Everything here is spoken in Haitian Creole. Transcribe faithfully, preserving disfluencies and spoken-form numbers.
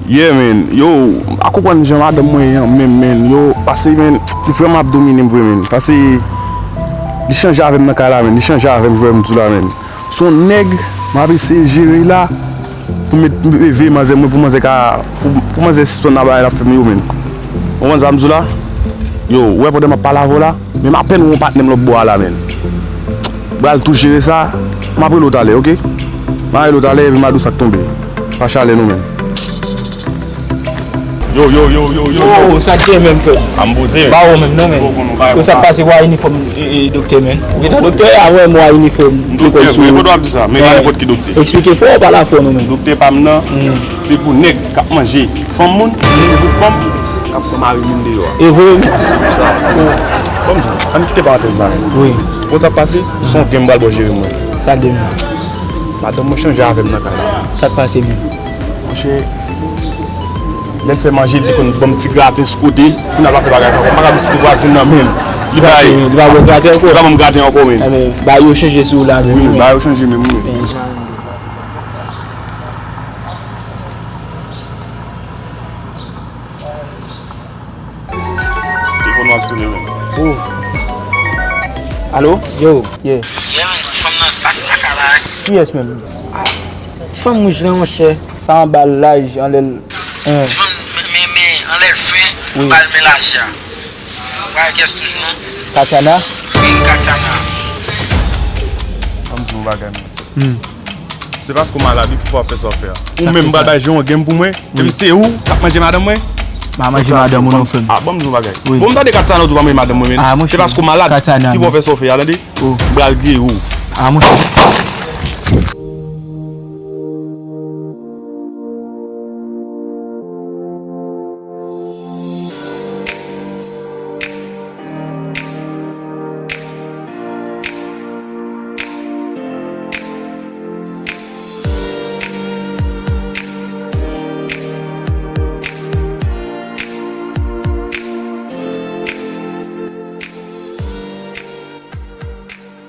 Yeah, man. Yo, m pa konprann jan madanm mwen ye an menm, man. Yo, pase, man, li vrèman ap domine m vre, man. Pase, li chanje avè m nan kay la, man. Li chanje avè m, jwè m di w la, man. Se yon nèg m ap eseye jere la pou m met, veye manzè mwen, pou manzè ka, pou, pou manzè sispann nan bagay l ap fè m yo, man. Ou konprann sa m di w la? Yo, ou wè pandan m ap pale avè w la, menm apèn wè yon patnè m lòt bò a la, man. M pral tou jere sa, m ap rele w talè, oke? M a rele w talè epi m a di w sa k tonbe. Pa chale non, man. Yo, yo, yo, yo, yo, yo. Oh, sa k gen menm, frè m? A m poze, man. Ba ou menm non, man. Ou konn ou pa. Yo, sa k pase, w a inifòm, e, e, doktè, man? Ou gentan doktè, a wè m w a inifòm. M doktè, men pote w ap di sa, men pa nenpòt ki doktè. Eksplike fò, pale fò non, man. Doktè pa m nan, se pou nèg k ap manje fanm moun, se pou fanm k ap pran mari moun deyò a. E vre, wi. Se pou sa. Bon, m di w, ann kite parantèz la. Wi. Ou konn sa k pase? Se yon game m pral ba w jere mwen. Sa game? Madanm mwen chanje avè m nan kay la. Sa k pase menm? Monchè, lè l fè manje, li te konn ban m ti graten sou kote. Kounye a l pa fè bagay sa ankò. M pa ka di w si se vwazin nan menm. Li pa, li pa ban m graten ankò. Li pa ban m graten ankò, men. Ebyen, bagay yo chanje sou ou la, wi, men bagay yo chanje menm, wi. Telefòn nan ap sone, men. Oh. Alo? Yo, yeah. Yeah, man, ti fanm nan pase lakay la. Kiyès menm? Ah, ti fanm wouj lan, monchè. Sa anba l laj, anlè l. Ti fanm, men, men, men, anlè l fen, wi, anba l men laj la. Ou pa wè kiyès toujou, non? Katchana? Wi, Katchana. Ban m di w yon bagay, men. Hmm. Se paske w malad wi ki fè w ap fè sa w ap fè a. Ou menm m pral bay jere yon game pou mwen, epi se ou k ap manje madanm mwen? M pa manje madanm ou non, frè m. Ah, ban m di w yon bagay. Wi. Bon, m tande Katchana ou di w pa manje madanm mwen, men. Ah, monchè. Se paske w malad ki fè w ap fè sa w ap fè a, tande? Oh. M pral griye ou. Ah, monchè.